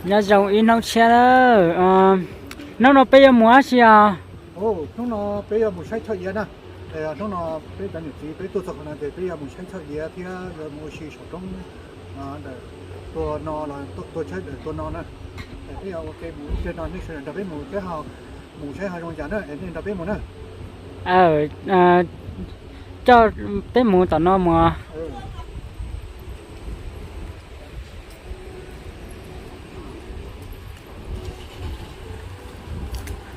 Nyob zoo ib hnub tshiab lawm. Hnub no peb yuav mus dab tsi os? Hnub no peb yuav mus saib chaw iav na. Hnub no peb cov niam txiv peb tuaj txog qhov no ces peb yuav mus saib chaw iav thiab yuav mus ua si saum roob ntawm tua no los tua tsheb ntawm tua no na. Peb yuav ua ke mus ib pliag no nej sawv daws nrog peb mus, peb ho mus saib ho zoo cas na es nej nrog peb mus na. Coj peb mus tom no mus.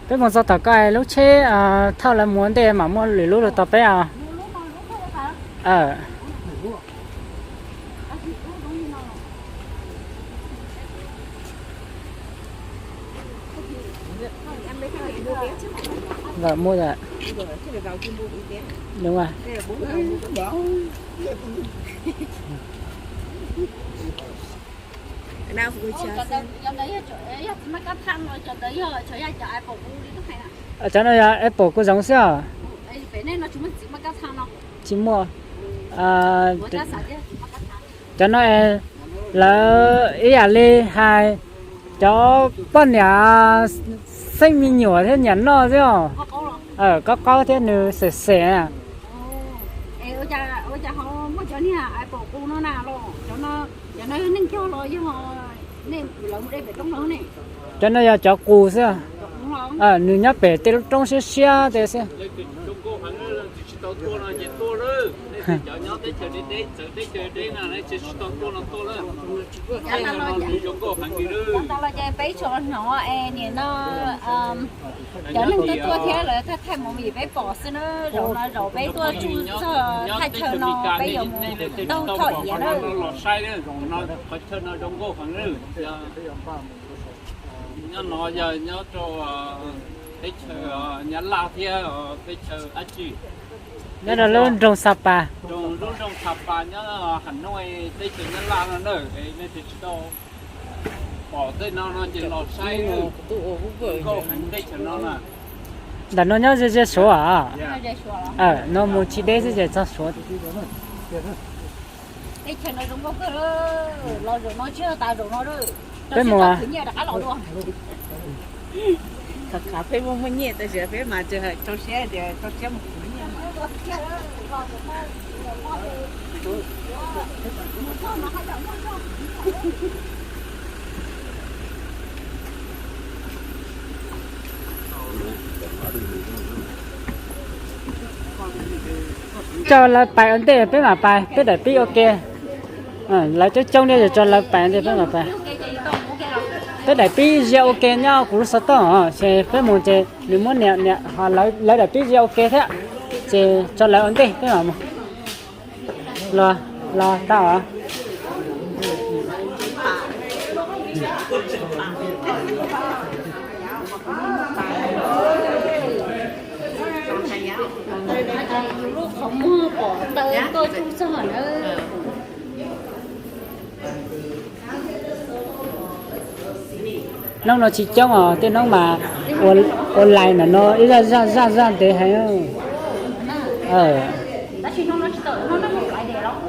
Peb mus txog tom ko lub tsheb thauj lawv mus ua ntej mam muaj lwm lub los tos peb os. Muaj. Đúng rồi. Cov no yog Apple kuj zoo xwb os. Tsis muaj. Cov no lawv ib yam li hais cov poj niam xeeb me nyuam thiab nyiam noj xwb os. Qaub qaub thiab nws xem xem. Cov no yog cov qus xwb. Nws nyob pem tej lub roob siab siab tej xwb. Cov neeg tuaj tuaj thiab lawv thaij thaij movie peb pom xwb na. Zaum no zaum peb tuaj tsuj txog thaj chaw no peb yuav mus taug thom iav na. Los saib, qhov chaw no zoo nkauj heev. Nyob no yog nyob rau teb chaws Nyab Laj thiab teb chaws dab tsi? Nyob rau lub nroog Xa Pas. Lub nroog Xa Pas nyob Ham Nuj teb chaws Nyab Laj no na. Nej tsis tau pom tej no no ces los saib, nkauj heev teb chaws no na. Ntawm no nyob ze ze Suav. No mus tsis deb xwb ces txog Suav. Teb chaws no zoo nkauj kawg, los zaum no tsis tas zaum no. Peb mus. Khav khav peb muaj muaj nyiaj tab sis peb mas tsis txaus siab tias txaus siab mus khwv nyiaj. Tso lawv pais ua ntej peb mam pais, peb daim pib ua ke. Lawv coob coob thiab, tso lawv pais ua ntej peb mam pais. Peb daim pib zia ua ke nyob kuv lub xov tooj, ces peb mus ces nws muab niam niam ho lawv daim pib zia ua ke thiab, ces tso lawv ua ntej peb mam mus. Los, los tau. Yus lub qhov muag pom taw tuaj tsuj txog na. Hnub no tsis coob os, tej hnub mas ua lais ntawm no ib zaj zaj zaj zaj ntev heev.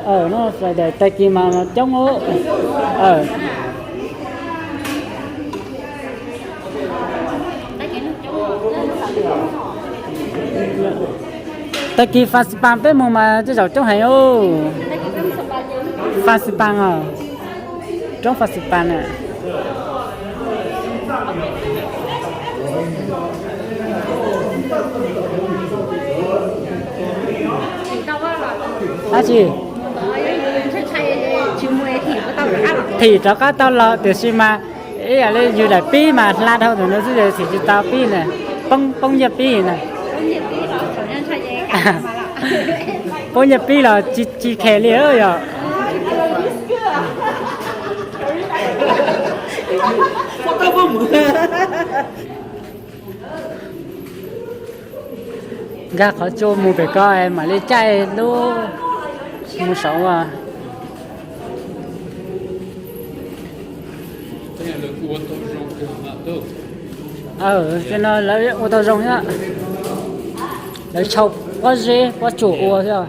Hnub Friday tag kis mas coob. Tag kis Festival peb mus mas tej zaum coob heev. Festival os, roob Festival na. Dab tsi? Thim rov qab tau los tiam sis mas ib yam li yus daim pib mas hla dhau ntawm no xwb ces thim tsis tau pib na. Poob, poob nyiaj pib na. Poob nyiaj pib los tsis, tsis khes li yog. Nkag qhov tsua mus pem ko mam li caij lub mus saud as. Tej no lawv ua tau zoo thiab. Lawv tshau pob zeb pob tsuas ua thiab.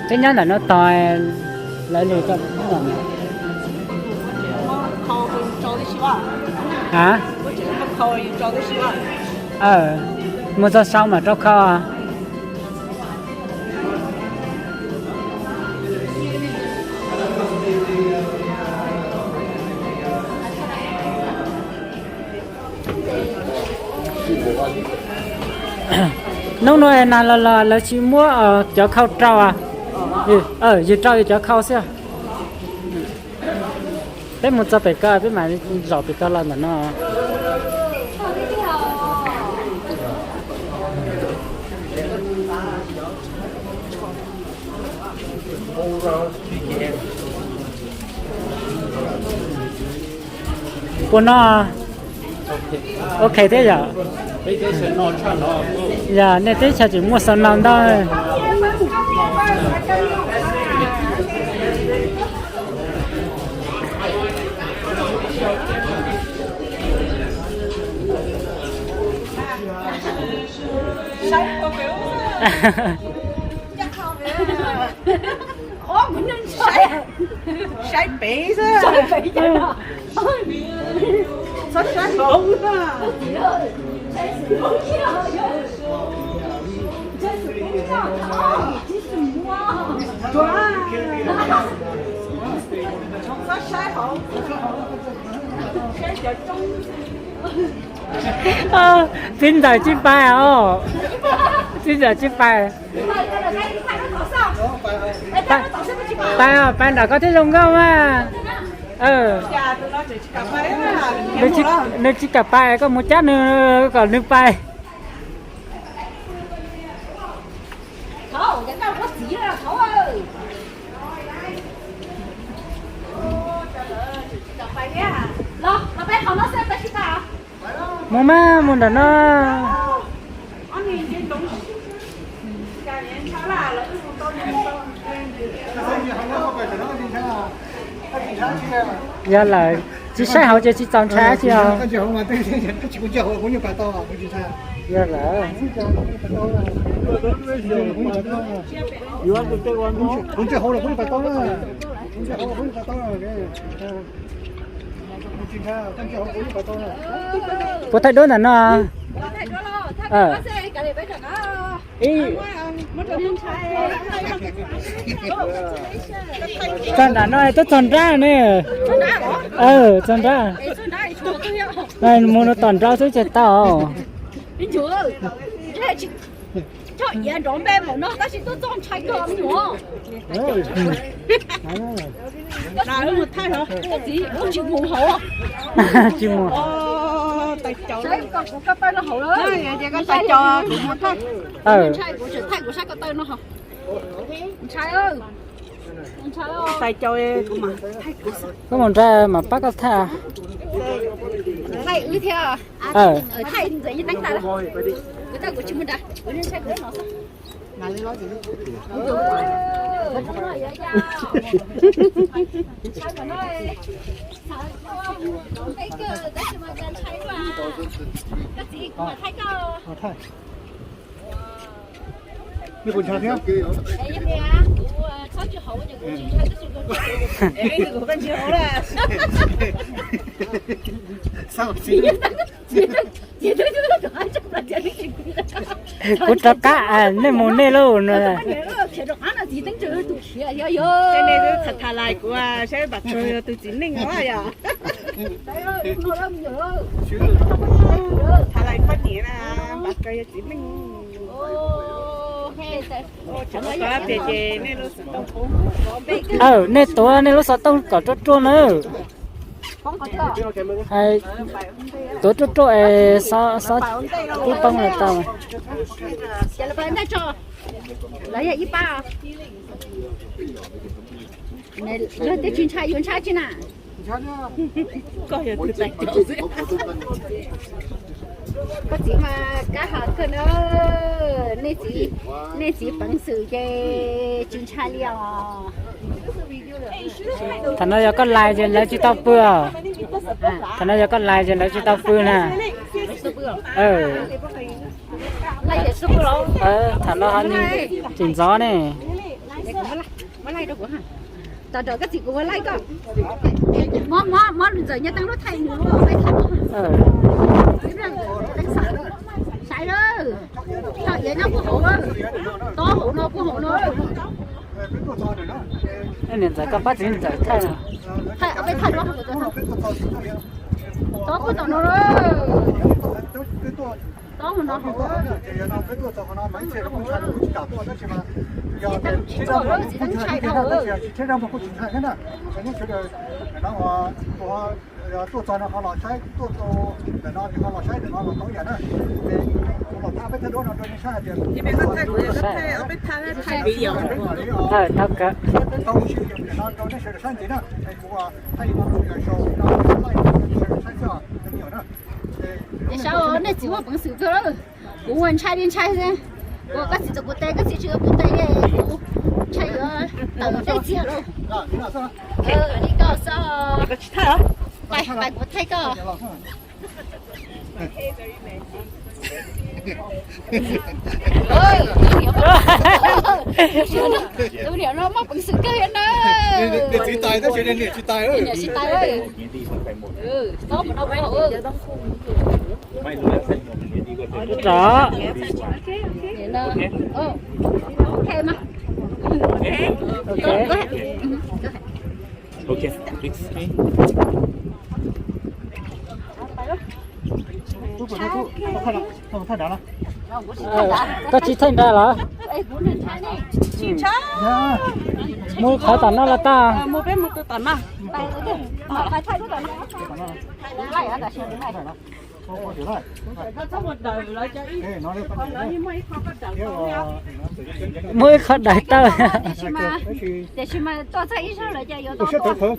Peb nyob ntawm no tos lawv lug tso. Ha? Mus txog sau mam rau khau. Hnub no nas los los lawv tsis muab cov khau rau. Yus rau yus cov khau xwb. Peb mus txog pem ko peb mam zaum pem ko los ntawm no. Puas no? Ok thiab yom? Yog nej teb chaws tseem muaj xaus no ntau. Saib pem xwb. Txhob saib hauv na. Txhob saib hauv. Saib cov roob. Txiv ntxawm tsis pais os. Txiv ntxawm tsis pais. Pais, pais nram koj thiaj zoo nkauj mas. Nws tsis kam pais, koj mus cab nws kom nws pais. Mus mas, mus ntawm no. Yog lawm, tsis saib hauv ces tsis txaus ntshai tsi os. Yog lawm. Puas thaij duab ntawm no? Txog nram no twb txog nrab ne. Txog nrab. Mus no tom nrab xwb ces tau. Choj iav nrov npe npaum no tab sis tuaj txog ntshai kawg me nyuam. Koj txiv, wb tsis mus hauv. Tsis mus. Saib koj kuv koj tawj no hauv lawm. Ces koj txais cov kuv mus thaij. Ntshai kuv tseem thaij kuv saib koj tawj no hauv. Ntshai. Tais cau, koj mus nrad mas pab koj thaij. Thaij wb thiab. Thaij ntxeev yeej teeb tas. Kuv tau kuv tsis mus nrad, kuv ntshai kuv no xwb. Nws kuv ntshav thiab. Kuv rov qab, nej mus nej lauj no. Tham lais kuv saib Npam Kawg tus txiv neej os yom. Tham lais poj niam na, Npam Kawg yog txiv neej. Nej tuav nej lub xov tooj kom ruaj ruaj na. Tuav ruaj ruaj es xob tib poob los tau. Lawv yog ib pab. Luag twb tsis ntshai yuav ntshai tsi na. Koj yog tus tais cau xwb. Koj txiv mas kab has kawg na. Nej txiv, nej txiv peev xwm ces tsis ntshai li os. Thaum no yog koj lais ces lawv tsis tau pw os. Thaum no yog koj lais ces lawv tsis tau pw na. Thaum no ho tsis ntxov ne. Laij rau kuv ha. Tos rawm koj txiv kuv ua laij koj. Mob mob mob lus ntxawm nyob teeb lub thaij nws ua laij thaij. Saib lawm. Thaij iav nyob puag hauv lawm. Tob hauv no puag hauv no. Niam ntxawm koj pab txiv ntxawm thaij no. Thaij peb thaij duab. Tob puag tom no lawm. Tob hauv no hauv. Tuaj txog no ho los saib, tuaj txog ntawm no los tau yam na. Kuv los thaij peb thaij duab no rau nej saib hais tias, thaij, thaij, thaij, tau sib ntawm no rau nej sawv daws saib ntxiv na. Kuv thaij li no rau nej sawv daws saib xwb os. Saib nej txiv muaj peev xwm kawg. Kuv ua ntshai li ntshai xwb. Ua koj txiv txawm kuv tes, koj txiv tsis ua kuv tes, kuv ntshai yuav tawm dej txiag lawm. Li koj xwb. Pais, pais kuv thaij koj. Tus niam no muaj peev xwm kawg na. Niam tsis tais tab sis niam tsis tais. Niam tsis tais. Tso. Ok mas. Ok. Ok, thanks. Koj tsis thaij nrad los? Mus qhov tom no los tau. Muab ib qho daim tawm. Tiam sis mas tuaj txog ib zaug lawm ces yuav tau tuaj.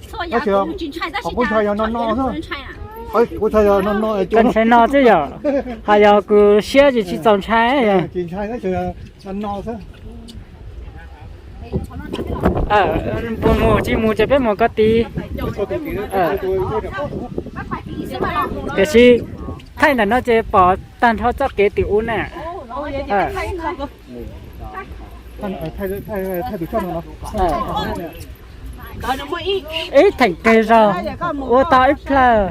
Txhua yam kuv tsis ntshai tab sis mas qhov kuv ntshai yog no no xwb. Kuv ntshai yog no no. Koj ntshai no xwb yom? Hos yog kuv siab ces tsis txaus ntshai. Tsis ntshai tab sis no no xwb. Mus mus tsis mus ces peb mus ko tid. Tiam sis thaij ntawm no ces pom tag nrho txoj kev tim ub na. Ib theem teg zog ua tau ib plawg.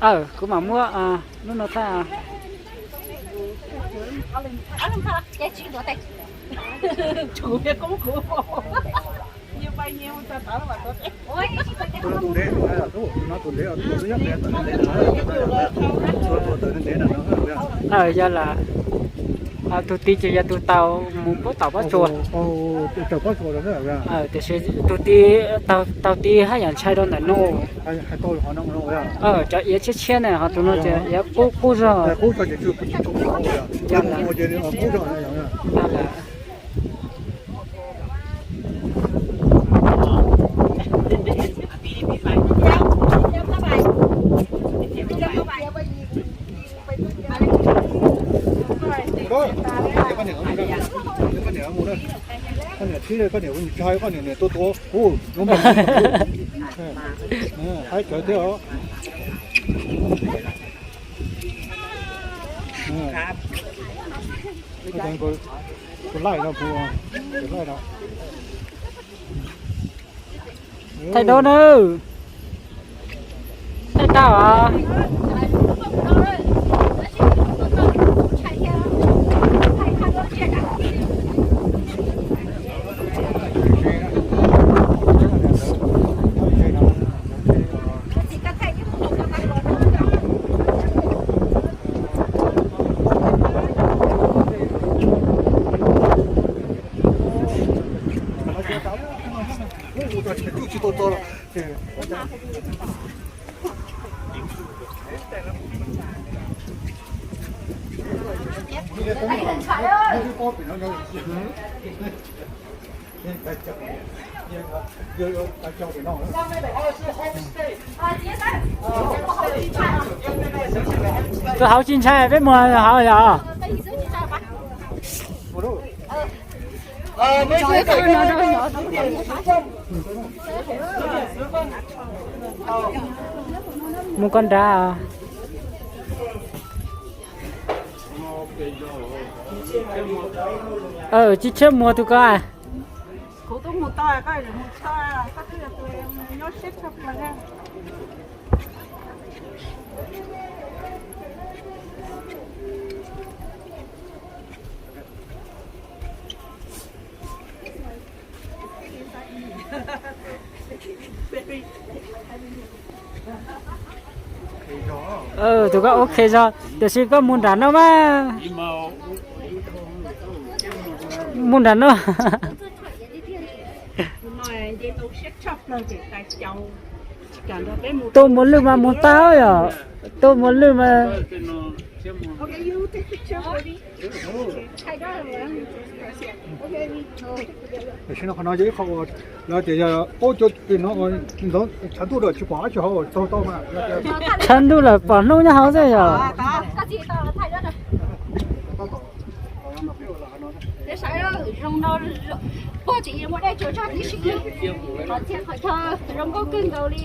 Aw, kuv mam muab lub no thaij. Aw, yog lawm. Tus tid ces yog tus tau mus pub tom pob tsuas. Tiam sis tus tid, tau tid haj yam ntshai rau ntawm no. Cov iav tshiab tshiab na, ho tus no ces iav qub qub zog. Koj niam txhib, koj niam ntshai, koj niam niam tua tua. Haib cawv thiab os. Kuv laij no, kuv laij no. Thaij duab nawb. Thaij tau os. Tus hauv tsis ntshai, peb mus hauv yom. Mus koj nrad. Tsis tshiab muag tus ko. Tus koj ok zog, tiam sis koj mus nram no mas. Mus nram no. Tuaj muaj lwj mas mus tau yom. Tuaj muaj lwj mas. Tam sim no qhov no yog ib qho uas lawv tias yog ob cov tim no ntxoov tshav ntuj lawm tsis pom dab tsi hauv tau tau mas. Tshav ntuj lawm pom hnub nyob hauv xwb yog. Zoo no, pog tseem muaj dej tsuas tshaj tib si, qhov txhia qhov chaw zoo nkauj kawg nkaus li.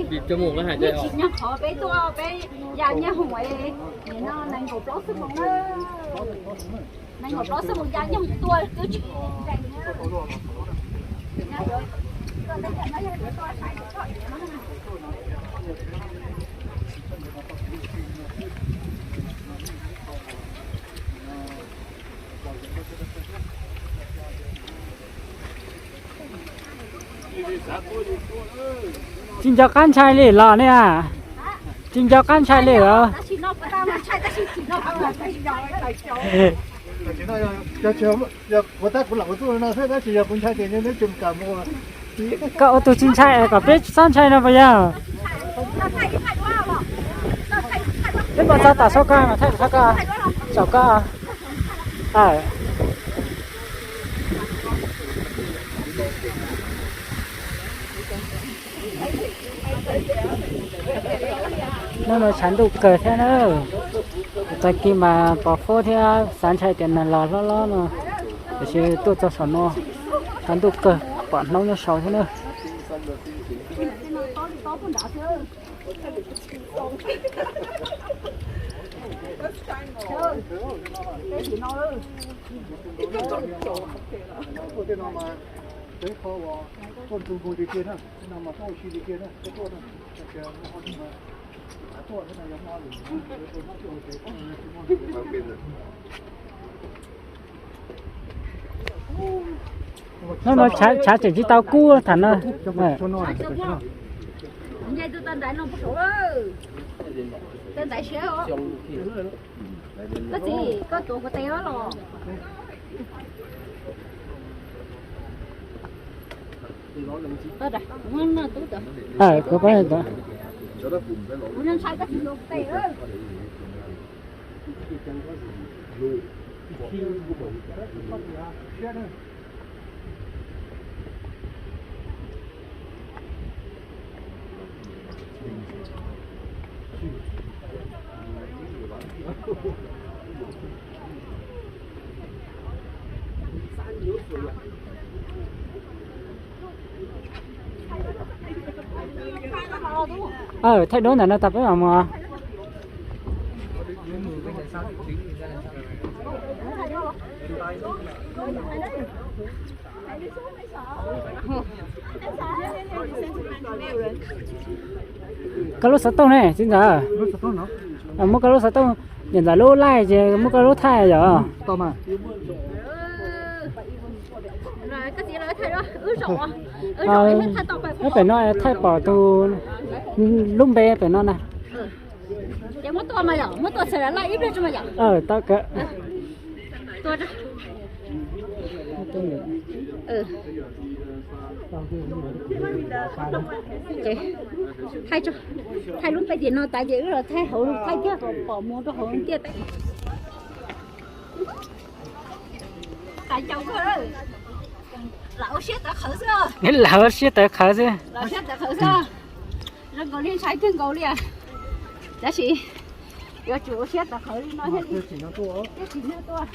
Yeej tsis nyog qhov peb tuaj peb ya nyaj hoom no nees nkaum plaub xuab moos na. Nees nkaum plaub xuab moos ya nyaj hoom tuaj twb tsis ntees. Tsis nco qab ntshai li los ne. Tsis nco qab ntshai li los. Yog kuv lam kuv tuaj no xwb tab sis yog kuv ntshai ces neb tsis kam mus. Koj ua tus tsis ntshai kom peb txhob ntshai no puas yog? Peb npaj txog tom sab koj mas thaij tom sab koj, saum koj. Hnub no tshav ntuj kawg thiab na. Tag kis mas pom fub thiab xav ntshai tias nag los hlob hlob no, tiam sis tuaj txog saum no tshav ntuj kawg pom hnub nyob saud thiab na. Hnub no tshav tseem tsis tau kub tham no. Koj txiv, koj tuav kuv tes los? Kuv pab. Thaij duab ntawm no tas peb mam mus. Koj lub xov tooj ne txiv ntxawm? Muab koj lub xov tooj, niam ntxawm lub laij ces muab koj lub thaij yom. Pem no thaij pom tus lub npe pem no na. Tau kawg. Thaij lub npe tim no tas ces wb los thaij hauv thaij kiag kom pom mus rau hauv tiaj teb. Lam ua siab tawv qhawv xwb. Lam ua siab tawv qhawv xwb. Zoo nkaus li ntshai kawg nkaus li. Tab sis Yuav tsum ua siab tau qhawv li no thiab. Tsis no tuaj.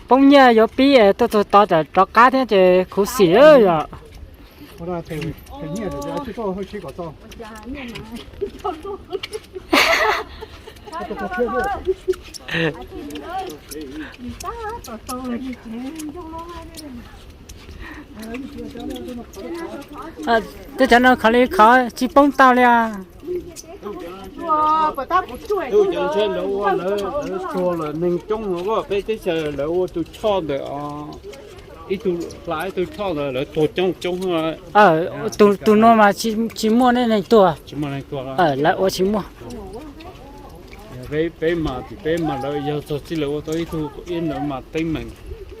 Poob nyiaj yuav pib tuaj txog tod tsam rov qab thiab ces khuv xim yom. Tej cov no khov li khov tsis poob tau li. Tus cov ntshe lawv ua lawv tuag lawm neeg coob no, peb teb chaws lawv ua tus choj ntawm ib tug hla ib tug choj ntawd lawv tuag coob coob. Tus no mas tsis muaj neeg tuag, lawv ua tsis muaj. Peb mas tim peb mas lawv yog txog txij lawv ua tau ib tug ib ntawd mas teeb meem,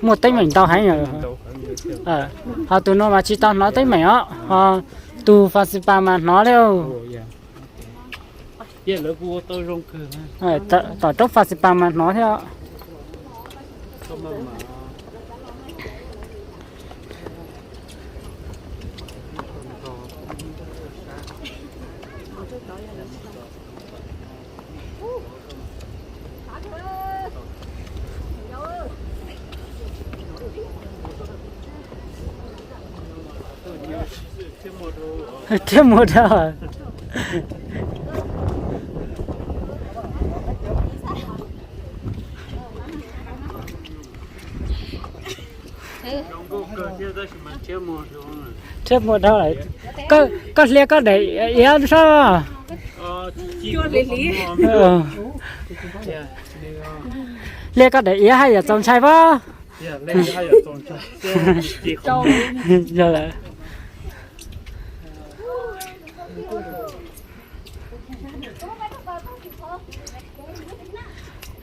muaj teeb meem ntau heev. Ho tus no mas tsis tau hnov teeb meem os, ho tus Fas Xis Pas mas hnov li. Tom roob Fas Xis Pas mas hnov thiab. Thiab muag rau. Thiab muag rau. Koj hlia koj daim iav sab. Hlia koj daim iav haj yam txaus ntshai pab. Yog lawm.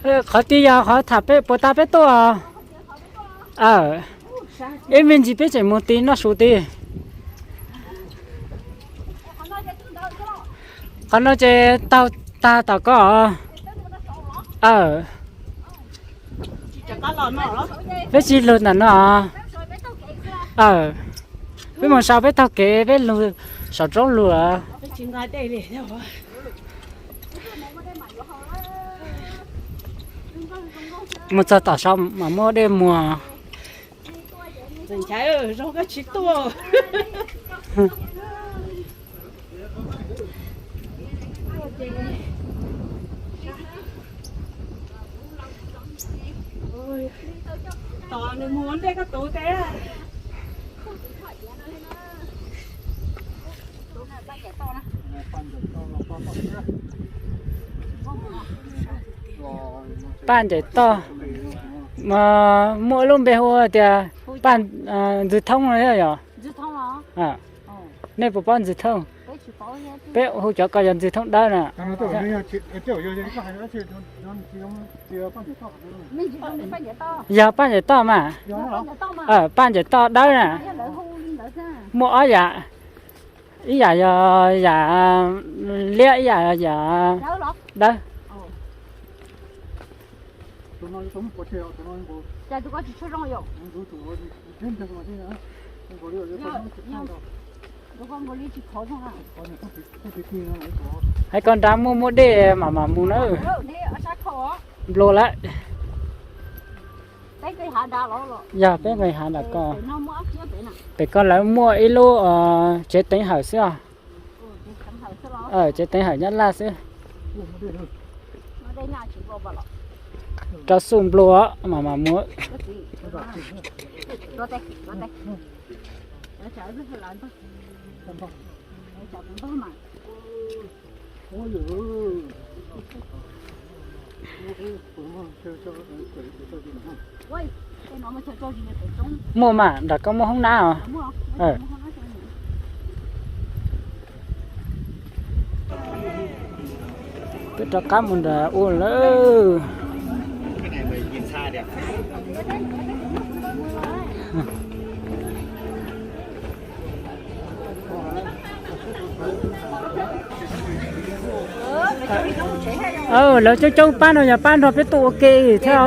Qhov tid yog qhov tham peb puas tag peb tuaj. Ib me ntsis peb tseem mus tid noj su tid. Qhov no ces taug tag tom ko. Peb tsis lug ntawm no. Peb mus sau peb taug kev peb lug saum roob lug. Mus txog tom saud mas muaj dej muag. Paj ncaim toj, muaj lub npe hu tias paj Ntxwg Thoob no thiab yog? Nej puas paub Ntxwg Thoob? Peb hu cov ko yog Ntxwg Thoob Dawb na. Yog paj ncaim toj mas. Paj ncaim toj dawb na. Muaj ob yam, ib yam yog yam liab, ib yam yog yam dawb. Hais ko nrad muaj muaj dej mam mam mus na. Nplua lawm. Yog peb nqis hav nram ko. Pem ko lawv muaj ib lub tsev teev hawm xwb os. Tsev teev hawm Nyab Laj xwb. Rau xub nplua mam mam mus. Muaj mas nram ko muaj hoob nab os. Peb rov qab mus nram ua lawm. Lawv coob coob pab no yog pab nrog peb tuaj ua ke thiab.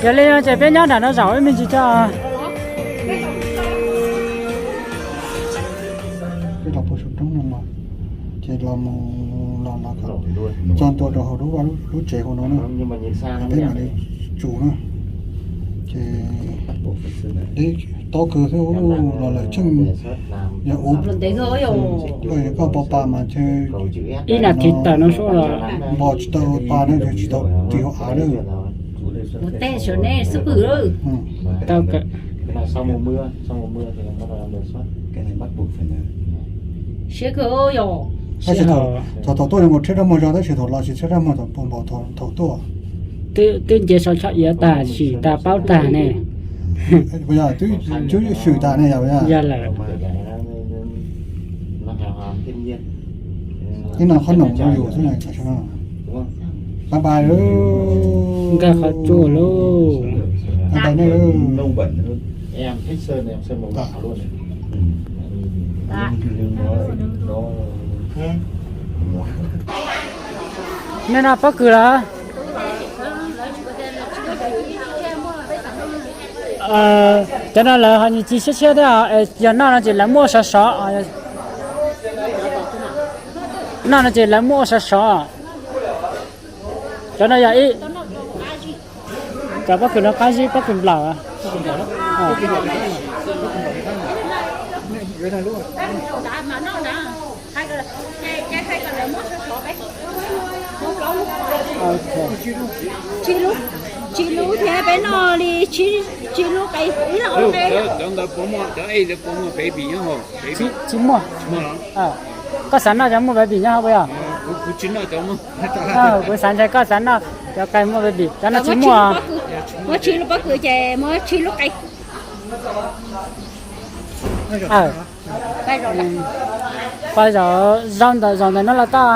Yog li no ces peb nyob nram no zaum ib me ntsis tso. Peb los puag saum roob no los, ces los mus los los txog ntua rau hauv lub, lub tsev hauv no na, peb mam li tsus na. Ces deb tob kawg thiab los lawm tseej, yog ua koj pov pas mas ntshe ib nas this tawm no suab los npog tsis tau pas na, ntshe tsis tau tig hauv av na. Tab sis thaum, thaum tuaj zoo nkaus rhiab rab muag zog tab sis thaum los tsis rhiab rab muag thaum npaum thaum tuaj. Twb nce sau tsho iav tag, sim tag paub tag ne. Twb swm tas ne, yog lawm. Ib no qhob noom rau yus xwb. Bye bye lauj. Nkag qhov tsua lauj. Bye bye nej lauj. Nej noj pob kws los? Cov no lawv ho nyias ci siab siab thiab, yog noj no ces lawv muab ua sov sov. Noj no ces lawv muab ua sov sov. Cov no yog ib, cov pob kws no qab zib, pob kws nplaum. Tsib lub, tsib lub thiab peb noj li tsib lub qe, ib lub qe. Cov ntawd puas muaj, cov ej ntawd puas muaj baby nyob hauv? Tsis muaj. Koj xav noj cov muaj baby nyob hauv puas yog? Kuv xav ntshe koj xav noj cov qe muaj baby, cov no tsis muaj. Muab tsib lub pob kws ces muab tsib lub qe. Pab zaum, zaum ntawm, zaum ntawm no los tau.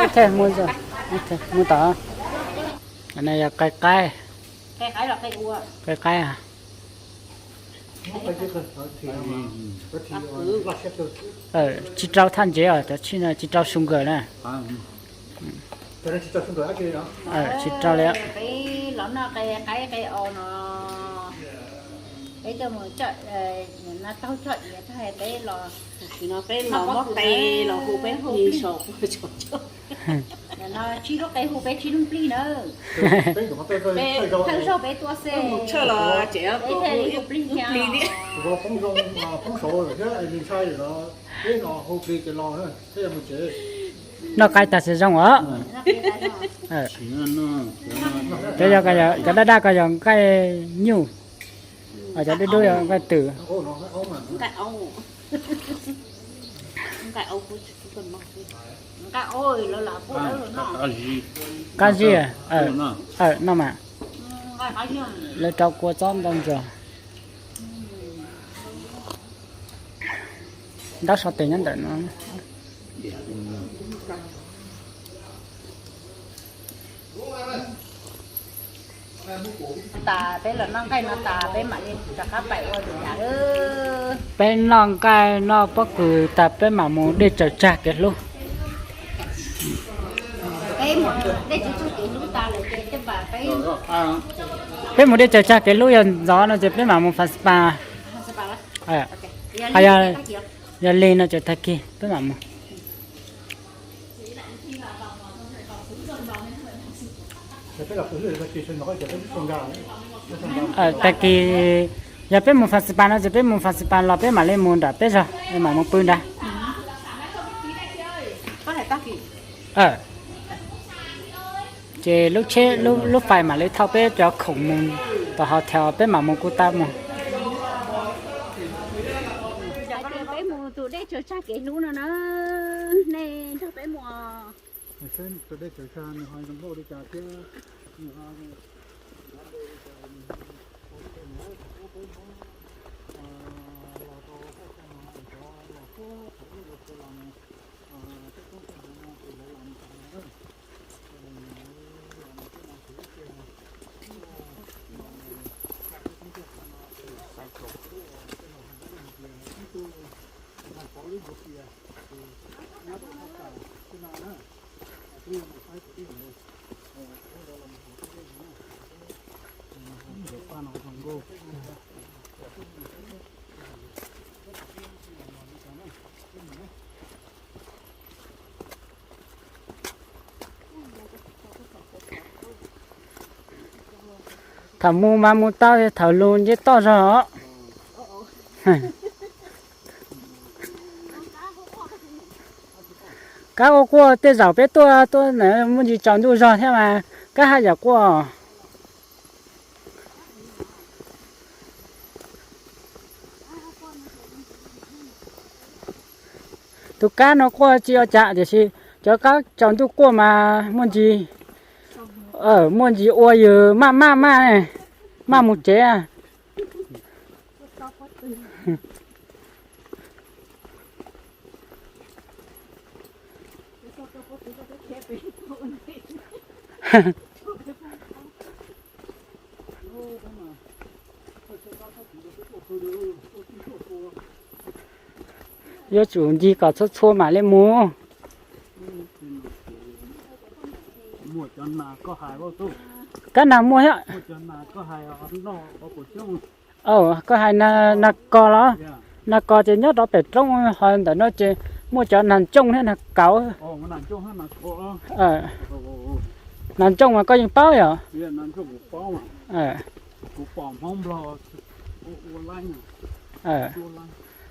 Ok, mus, mus tom. Qe qaib. Qe qaib. Tsis rau thaj ntsev os, cov tshij no tsis rau su nkawm na. Tsis rau li. Tsib lub qe hu peb tsib lub plig na. Thawj zaug peb tuaj xwb, peb thiaj li hu plig thiab. Noj qaib tag tsis zoo os. Cov daj daj ko yog nqaij nyuj, cov dub dub yog nqaij twm. Qab zib, noj mas. Lawv rau kua txob ntau ntsuag. Ntab so tes nyob ntawm no. Tas peb los noj nqaij no tas peb mam li rov qab pais ua lwm yam. Peb noj nqaij noj pob kws tas peb mam mus dej tsaws tsag kev hlub. Peb mus dej tsaws tsag kev hlub, yog ntxov no ces peb mam mus Fas Pas. Yog li no ces tag kis peb mam mus. Tag kis yog peb mus Fas Pas no ces peb mus Fas Pas los peb mam li mus nram peb zog, mam mus pw nrad. Ces lub tsheb, lub fais mam li thauj peb cov khoom mus tom hotel, peb mam mus kuj tau mus. Peb mus tus dej tsaws tsag kev hlub no na, nej nrog peb mus. Tus dej tsaws tsag nws ho zoo nkauj li cas thiab, nws ho Thaum mus mas mus tau, thaum los nce toj zog os. Kab quaj quaj, tej zaum peb tuaj tuaj ntawd muaj ntsis tsaus ntuj zog thiab mas kab haj yam quaj. Tus kab no quaj tsis ua cas tiam sis cov kab tsaus ntuj quaj mas muaj ntsis, muaj ntsis ua yus maj maj maj, maj mus tsev. Yuav tsum ncig kom txhua txhua mam li mus. Kab nas muaj thiab. Koj hais nas kos los? Nas kos ces nyob rov pem roob, ho ntawm no ces muaj cov nas ntsooj thiab nas kauv. Nas ntsooj mas koj yeej paub yom?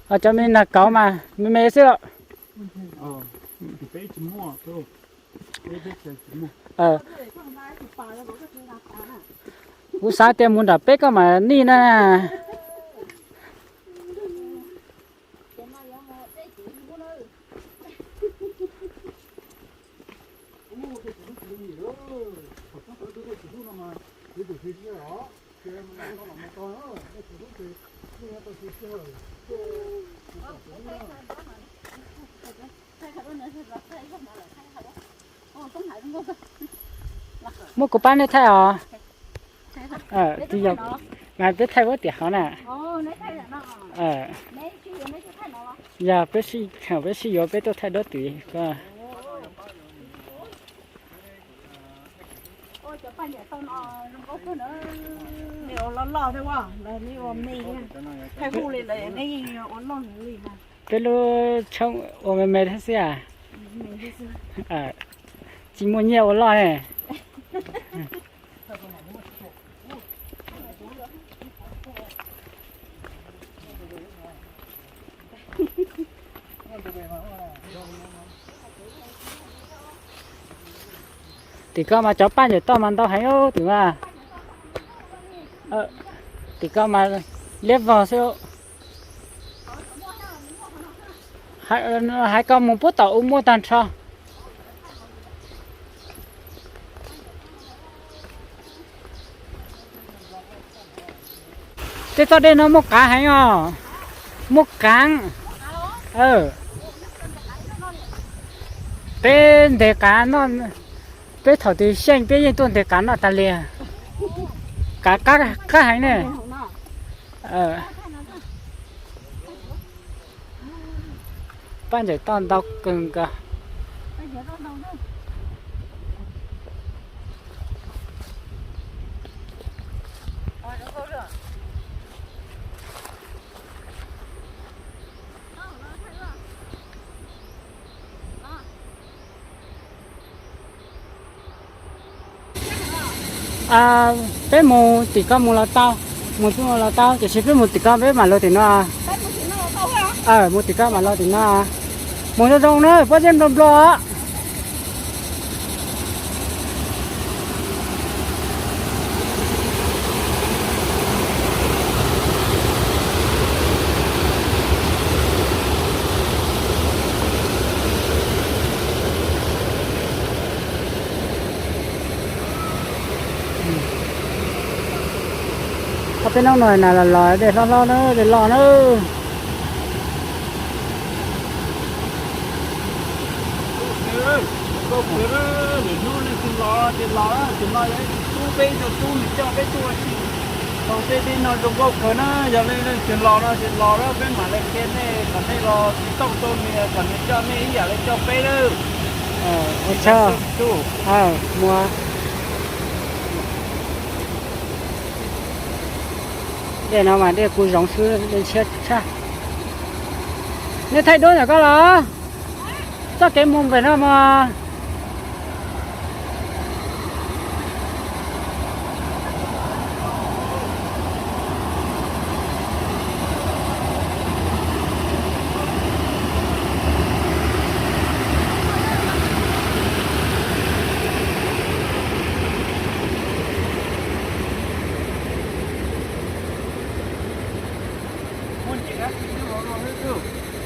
Ho cov me nas kauv mas me me xwb los? Kuv xav tias mus nram peb koj mam nij na. Muab kuv pab nej thaij os. Mas peb thaij ua tiam hov na. Yog peb sib yuav peb tuaj thaij duab twm ko. Peb lub tshoob ua me me thiab xwb. Tsis muaj nyiaj ua loj ne. Tim ko mas cov paj ntawm toj mas ntau heev tim. Tim ko mas liab vog xwb. Hais ko mus puag tom u muaj tag nrho. Tej txoj dej no muaj qav heev os. Muaj qav. Peb ntes qav noj, peb thaum twg xyeej peb yeej tuaj ntes qav noj tas li. Qav qab heev ne. Paj ntawm toj ntau kawg nkaus. Peb mus tim ko mus los tau, mus tim no los tau, tiam sis peb mus tim ko peb mam los tim no. Mus tim ko mam los tim no. Mus zoo zoo na, pob zeb nplua nplua. Ob peb hnub no na los los dej hlob hlob na, dej loj na. Nkauj Khwv, lwm hnub leej twg los ces los, tam sim no yog tub peb tus tub nws coj peb tuaj ua si rau tej teb no zoo nkauj kawg na. Yog leej twg los no ces los na, peb mam li qhia nej kom nej los tsis tau tau nws kom nws coj nej ib yam li coj peb lawm. Ua tsaug. Mus. Dej no mas dej kuj zoo xwb, dej ntshiab tshaj. Nej thaij duab ntawm koj los? Txoj kev mus pem no mas.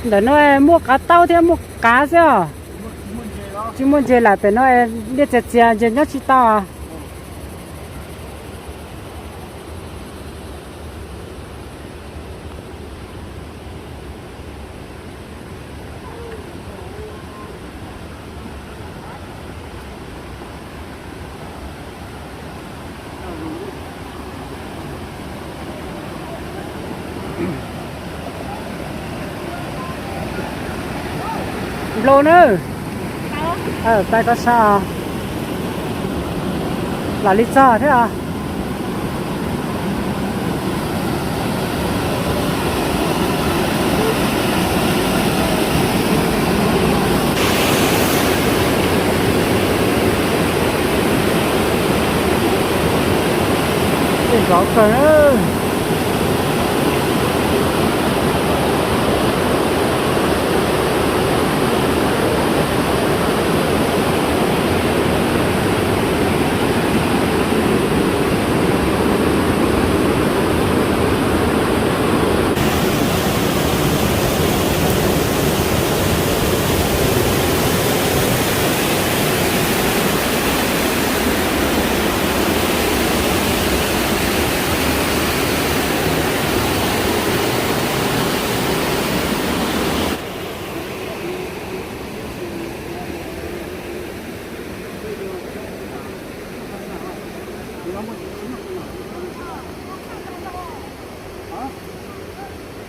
Ntawm no muaj qav taub thiab muaj qav xwb os. Tsis muaj ntses lawm, pem no dej txias txias ntses nyob tsis tau. Nplooj na. Pab koj sab. Los li txog thiab os. Tej zov kawg na.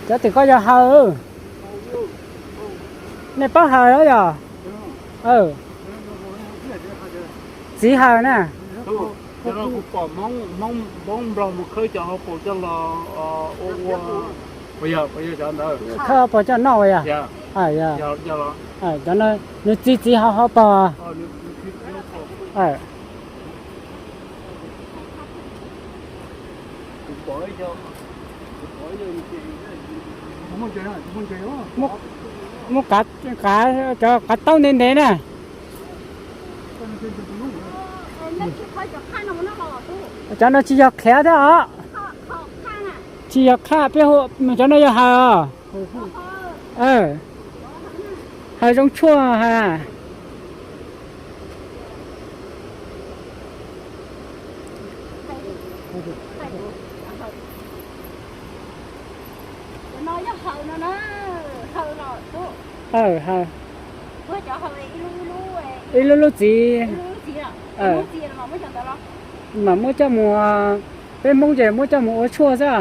Cov tim koj yog Hawm. Nej paub Hawm los yog? Txiv Hawm na. Cov no kuv pom Hmoob Nplog mus khawb cov hauv paus coj los ua, ua, yog, yog cov ntawd. Khawb hauv paus coj noj ua yog? Yog. Cov no nws txiv txiv hauv hauv paus. Muab qav, qav, cov qav taub ntev ntev na. Cov no tsis yog qhiav thiab os. Tsis yog qhaj peb hu, cov no yog Hawm os. Hawm zoo tshuaj ha. Ib lub lub txiv. Mam muab coj mus, peb Hmoob ces muab coj mus ua tshuaj xwb.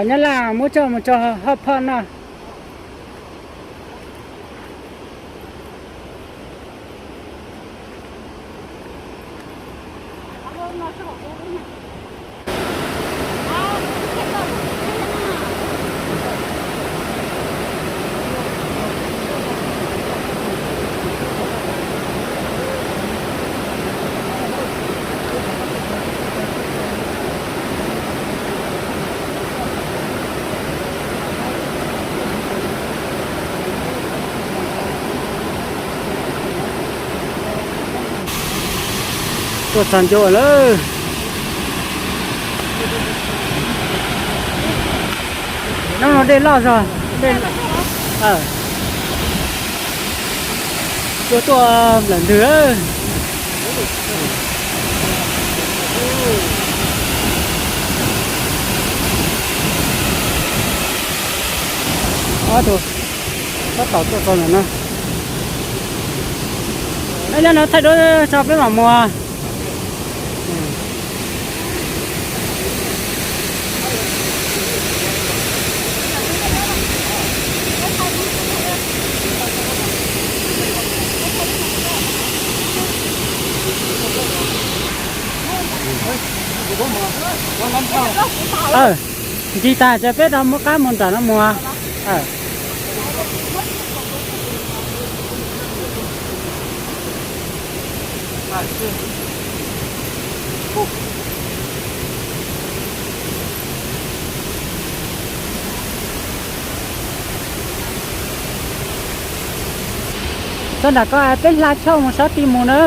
Nyab Laj muab coj mus tso hot pot noj. Tuaj txog ncua lawm. Hnub no dej loj zog. Tuaj tuaj nplawm ntws. Ob tug tab tom tuaj txog ntawm no. Nyob no thaij duab tso peb mam mus. Nti tag ces peb rov muab qab mus nram no mus. Txog nram ko peb hla choj mus sab tid mus na.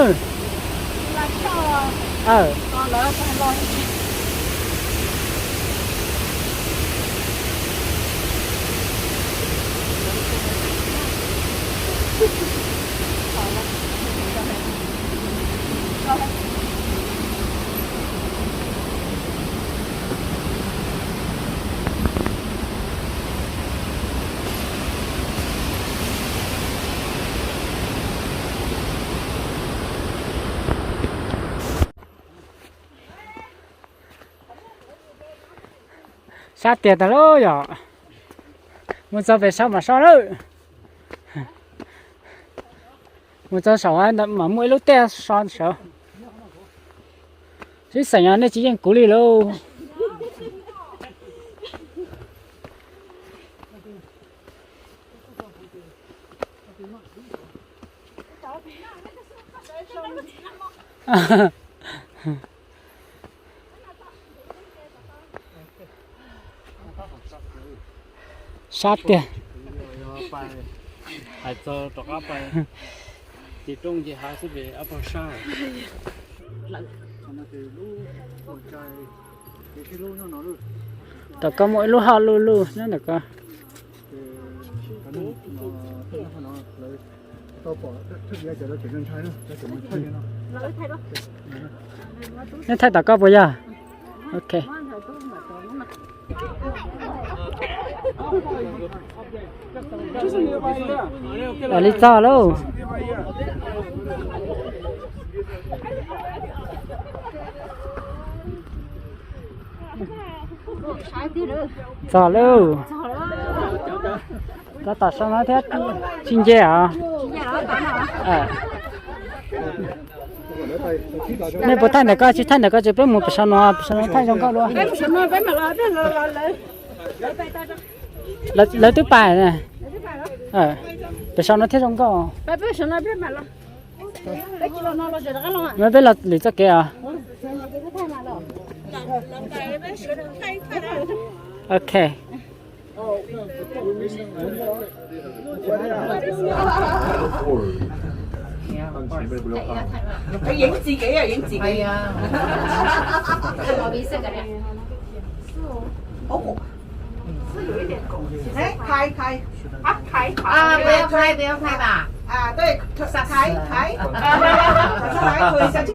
Sab tiag tas lub yom. Mus txog pem saum mas so lawm. Mus txog saum ntawd mas muaj ib lub tiaj so saud. Sib xeem os, nej tsis yeej kuv li lauj. Sab tiag. Hais txog rov qab pais ces rooj ces hav xwb pem ob pog sab. Tom ko muaj ib lub hauj lwm lub nyob ntawm ko. Nej thaij tom ko puas yog? Ok. Lam li txog lauj. Txog lauj. Tab tom sau no thiab tsis nce os. Nej puas thaij ntawm ko? Tsis thaij ntawm ko ces peb mus pem saum no, pem saum no thaij zoo nkauj dua. Lawv twb pais. Pem saum no thiaj zoo nkauj. Peb los lwm txoj kev os. Ok.